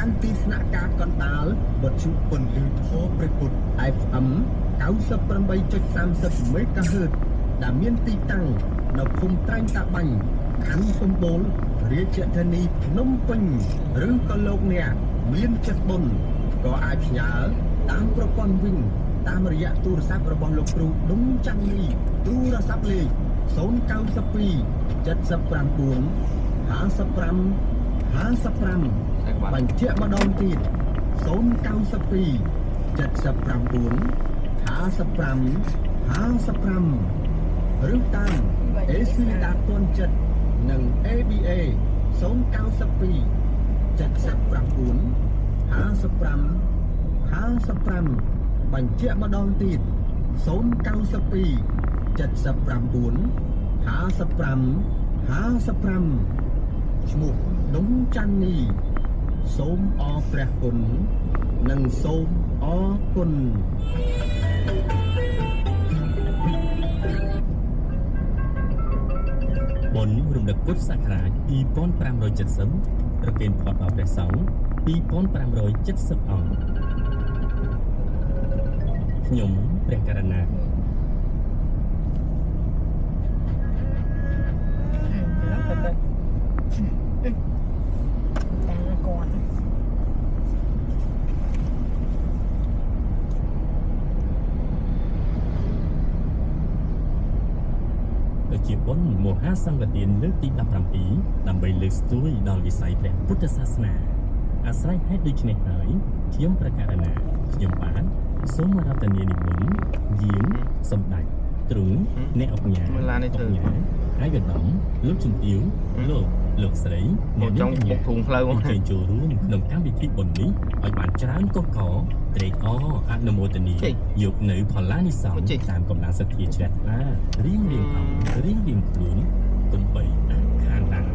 កាន់ទីស្នាក់ការកណ្ដាលវត្ថុពន្លឺធម៌ព្រះពុទ្ធ FM 98.30 MHz ដែលមានទីតាំងនៅភូមិត្រែងតាបាញ់ខណ្ឌកំបូលរាជធានីភ្នំពេញឬក៏លោកអ្នកមានចិត្តបុណ្យក៏អាចផ្ញើតាមប្រព័ន្ធវិញតាមរយៈទូរស័ព្ទរបស់លោកគ្រូដុំចាំងលីទូរស័ព្ទលេខ092 79 55 55 ខ្សែក្បាត់ បញ្ជាក់ម្ដងទៀត092 79 55 55ឬតាម AC ដាទាន់ចិត្តនិង ABA 092 79 55 55បញ្ជាក់ម្ដងទៀត092 79 55 55ឈ្មោះដុំច័ន្ទនីសូមអរព្រះគុណនិងសូមអរគុណ បុណ្យរំលឹកពុទ្ធសករាជ2570ប្រគេនផាត់ដល់ព្រះសង្ឃ2570អង្គខ្ញុំព្រះករណា ទៅតាគាត់ ទៅជាបុណ្យមហាសង្ឃទានលើកទី17ដើម្បីលើកស្ទួយដល់វិស័យព្រះពុទ្ធសាសនាអាស្រ័យហេតុដូច្នេះហើយខ្ញុំប្រកាសណាខ្ញុំបានសូមអារាធនានិមន្តយាងសម្ដេចទ្រង់អ្នកអុកញ៉ា មើលឡាននេះធ្វើ អុកញ៉ាឯកឧត្តមលោកជំទាវលោកលោកស្រី មកចង់ នាងកញ្ញា បុកធុងផ្លូវ អញ្ជើញចូលរួមក្នុងកម្មវិធីបុណ្យនេះឲ្យបានច្រើនកុះករត្រេកអរអនុមោទនា ចេះ យកនៅផល្លានិសង្ មកចេះ សតាមកម្លាំងសទ្ធាជ្រះថ្លារៀងរៀងអង្គរៀងរៀងខ្លួនកុំបីអាខានឡើយ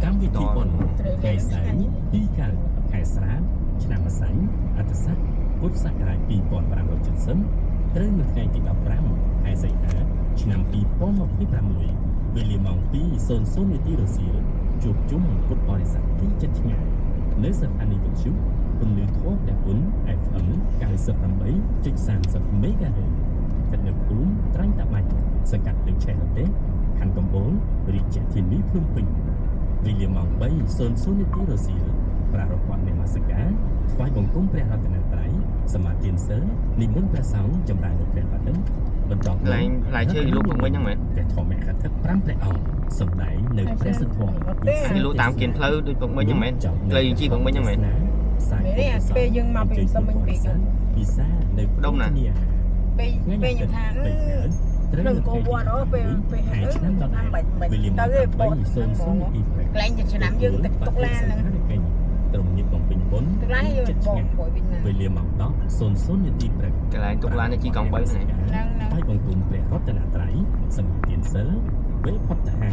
កម្មវិធីបុណ្យថ្ងៃសៅរ៍ទីកើតខែស្រាបឆ្នាំម្សាញ់អត្តស័កពុទ្ធសករាជ2570ត្រូវនៅថ្ងៃទី15ខែសីហាឆ្នាំ2026វេលាម៉ោង2:00នាទីរសៀលជួបជុំពុទ្ធបរិស័ទទីជិតឆ្ងាយនៅស្ថានីយ៍វិទ្យុពន្លឺធម៌ព្រះពុទ្ធ FM 98.30 MHz ស្ថិតនៅភូមិត្រាញ់តាបាច់សង្កាត់ភ្លើងឆេះរទេះខណ្ឌកំពូលរាជធានីភ្នំពេញវេលាម៉ោង3:00នាទីរសៀលប្រារព្ធវត្តនមស្ការថ្វាយបង្គំព្រះរតនត្រ័យសមាទានសិលនិមន្តព្រះសង្ឃចម្រើននៅព្រះបដិបន្ត កន្លែងផ្លែឈើគេលក់ពងវិញហ្នឹងមែន ព្រះធម្មកថា5ព្រះអង្គសម្ដែងនៅព្រះសទ្ធំ គេលក់តាមគៀនផ្លូវដូចពងវិញហ្នឹងមែនផ្លូវជីពងវិញហ្នឹងមែន មែនទេពេលយើងមកពីសំមិញពេក ពិសានៅ ដុំណា ពេលពេលខ្ញុំថា ត្រូវ នឹងកោវត្តអូពេលពេល ខែឆ្នាំដល់ បាច់បាច់ វេលា ទៅទេប ម៉ោង ត 8:00នាទីព្រឹក កន្លែងឆ្នាំយើងទឹកទុកឡានហ្នឹង ត្រង់នេះបំពេញបុណ្យ ទឹកឡានយើង ចិត្ត បក ឆ្ងាយ ក្រោយវិញណា វេលាម៉ោង10:00នាទីព្រឹក កន្លែងទុកឡាននេះជីកង់3ហ្នឹង ហ្នឹងហ្នឹង បាយបង្គំព្រះរតនត្រ័យសមាទានសិលវេផុតតាហា